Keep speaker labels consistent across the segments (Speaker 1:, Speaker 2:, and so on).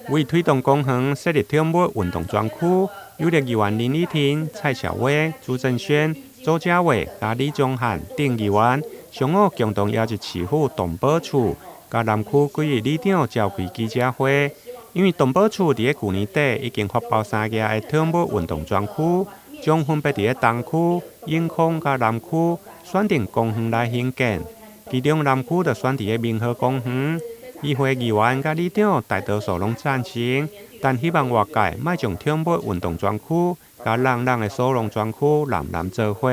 Speaker 1: 為推動公園設立寵物運動專區，有力議員林依婷、蔡小薇、朱正軒、周家偉、佮李宗翰等議員，上午共同邀集市府動保處、佮南區幾位里長召開記者會。因為動保處佇咧舊年底已經發包三个的寵物運動專區，將分別佇咧東區、永康佮南區選定公園來興建，其中南區就選佇咧民和公園。議會議員佮里長大多數攏贊成，但希望外界莫將寵物運動專區佮浪浪的收容專區攬攬做伙。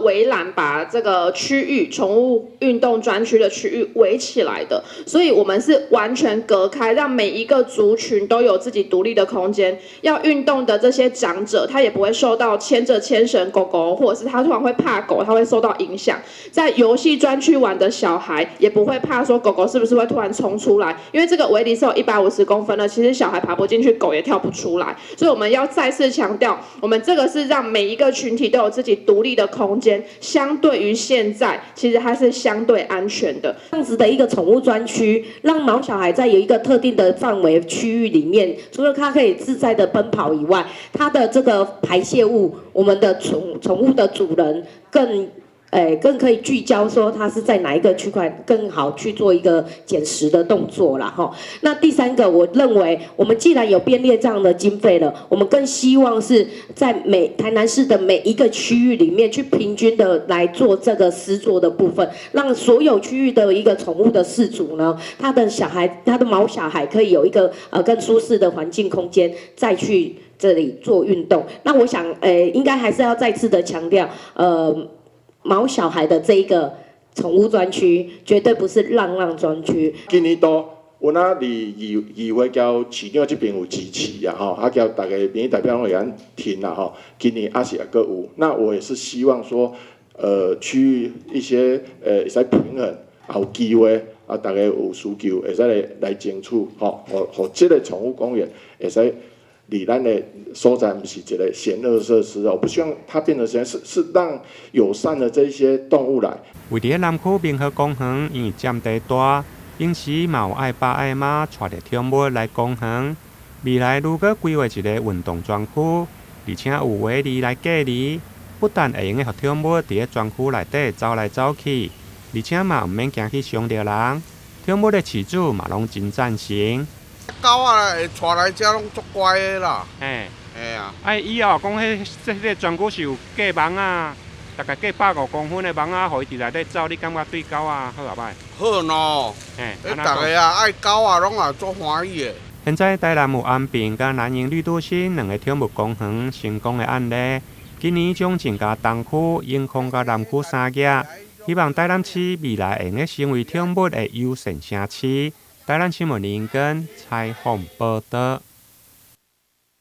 Speaker 2: 圍欄把這個區域寵物運動專區的區域圍起來的，所以我們是完全隔開，讓每一個族群都有自己獨立的空間。要運動的這些長者，他也不會受到牽著牽繩狗狗，或者是他突然會怕狗，他會受到影響。在遊戲專區玩的小孩，也不會怕說狗狗是不是會突然衝出來，因為這個圍籬是有150公分的，其實小孩爬不進去，狗也跳不出來。所以我們要再次強調，我們這個是讓每一個群體都有自己獨立的空間。相對於現在，其實它是相對安全的。
Speaker 3: 這樣子的一個寵物專區，讓毛小孩在有一個特定的範圍區域裡面，除了它可以自在的奔跑以外，它的這個排泄物，我們的寵物的主人更可以聚焦說它是在哪一個區塊，更好去做一個撿拾的動作啦。吼。那第三個，我認為我們既然有編列這樣的經費了，我們更希望是在每台南市的每一個區域裡面去平均的來做這個施作的部分，讓所有區域的一個寵物的飼主呢，他的小孩，他的毛小孩可以有一個更舒適的環境空間，再去這裡做運動。那我想，應該還是要再次的強調，毛小孩的這一個寵物專區，絕對不是浪浪專區。
Speaker 4: 今年度，阮啊佇議會交市長這邊有支持啊，吼，啊交逐个民意代表攏會曉聽啦，吼。今年還是猶閣有，那我也是希望說，區域一些會使平衡，也有機會啊，逐家有需求會使來爭取，吼，予這个寵物公園會使佇咱的所在，毋是一個嫌惡設施哦，我不希望它變成是讓友善的這些動物來。
Speaker 1: 位佇咧南區民和公園，因為佔地大，平時嘛有愛爸愛媽帶著寵物來公園。未來如果規劃一個運動專區，而且有圍籬來隔離，不但會用得予寵物佇咧專區內底走來走去，而且嘛毋免驚去傷著人。寵物的飼主嘛攏真贊成。
Speaker 5: 狗仔會帶來遮攏足乖的啦。
Speaker 1: 嘿。
Speaker 5: 嘿啊。
Speaker 1: 啊，以後講彼這個專區是有隔網仔，大概隔150公分的網仔，予伊佇內底走，你感覺對狗仔好抑歹？
Speaker 5: 好喏。
Speaker 1: 嘿。
Speaker 5: 彼逐家啊愛狗仔攏也足歡喜的。
Speaker 1: 現在台南有安平佮南營綠都心兩个寵物公園成功的案例，今年將增加東區、永康佮南區三个，希望台南市未來會用成為寵物的友善城市。台南新聞林根採訪報導。